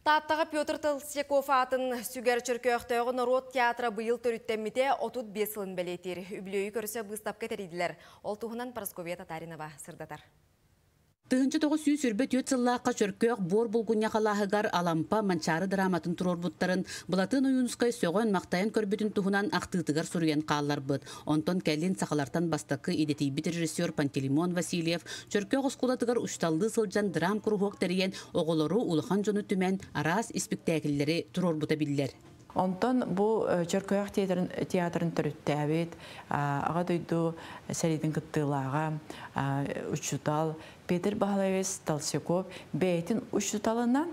Тааттаҕа Петр Толстяков аатын сүгэр Чөркөөхтөөҕү норуот театра быйыл төрүттэммитэ 35 сылын бэлиэтиир. Үбүлүөйү көрсө быыстапка тэрийдилэр. Ол туһунан Парасковья Татаринова сырдатар. 1924 сыллаахха Чөркөөх буор булгунньах алааһыгар Алампа Манчаары драматын туруорбуттарын Былатыан Ойуунускай сөҕөн-махтайан көрбүтүн туһунан ахтыытыгар суруйан хаалларбыт. Онтон кэлин сахалартан бастакы идэтийбит режиссер Пантелеймон Васильев Чөркөөх оскуолатыгар учууталлыы сылдьан драм куруһуок тэрийэн оҕолору, улахан дьону түмэн араас испиктээкиллэри туруорбута биллэр. Онтон бу Чөркөөх театрын, театрын төрүттээбит Аҕа дойду сэриитин кыттыылааҕа, учуутал Петр Баһылаевич Толстяков бэйэтин учууталынан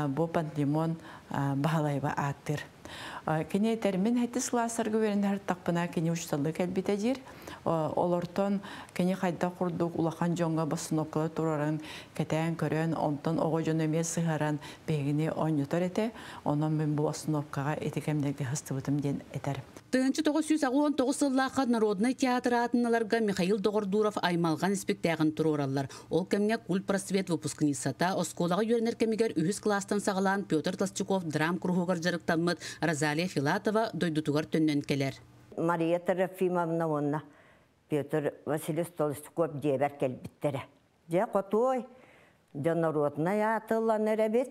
бу Пантелеймон Баһылаева ааттыыр. Кини этэр, мин хэттис класстарга үөрэнэ сырыттахпына кини учууталлыы кэлбитэ диир. Олортон кини хайдах курдук улахан дьоҥҥо босунуопкалар туруоран кэтээн көрөн, онтон оҕо дьону эмиэ сыһаран биһигини оонньотор этэ. Онон мин бу остановкаҕа ити кэмнэргэ сыстыбытым диэн этэр. 1989 сыллаахха Народнай театр аатыналарга Михаил Доҕордуров Аймалҕан испиктээҕин туруораллар. Ол кэмҥэ культпросвет выпускницата, оскуолаҕа үөрэнэр кэмигэр үһүс кылаастан саҕалаан Петр Толстяков драм куруһуогар дьарыктаммыт Розалия Филатова дойдутугар төннөн кэлэр. Мария Трофимовна уонна Петр Васильевич Толстяков дьиэбэр кэлбиттэрэ. Дьэ, хотуой, дьэ норуотунай аатылланар эбит,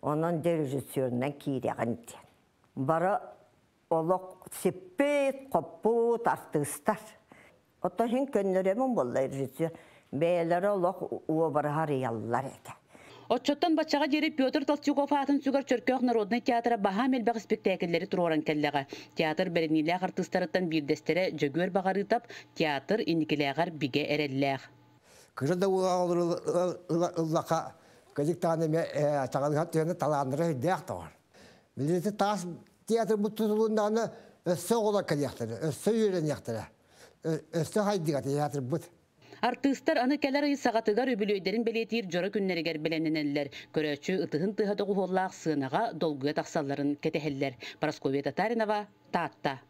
онон дьэ режиссерунан киирэҕин диэн. Бары олох сиппит, хоппут артыыстар. Оттон иһин көннөрөмүн буолла режиссер. Бэйэлэрэ олох уобараһы арыйаллар этэ. Оччоттон баччаҕа диэри Петр Толстяков аатын сүгэр Чөркөөх народнай театра баһаам элбэх испиктээкиллэри туруоран кэллэҕэ. Театр бэриниилээх артыыстарыттан биирдэстэрэ Дьөгүөр Баҕарыытап театр инникилээҕэр бигэ эрэллээх. Кыра да ыллаха кадик тааны эме тагалыһат тыаны талааннара өйдөөх тоҕор. Билити таас театр бу тутулундааны өссө оҕолор кэлиэхтэрэ, өссө үөрэниэхтэрэ, өссө хайдыга театр бут. Артыыстар аны кэлэр ый саҕатыгар үбүлүөйдэрин бэлиэтиир дьоро күннэригэр бэлэмнэнэллэр. Көрөөччү ытыһын тыаһа доҕуһуоллаах сыанаҕа долгуйа тахсалларын кэтэһэллэр. Парасковья Татаринова, Таатта.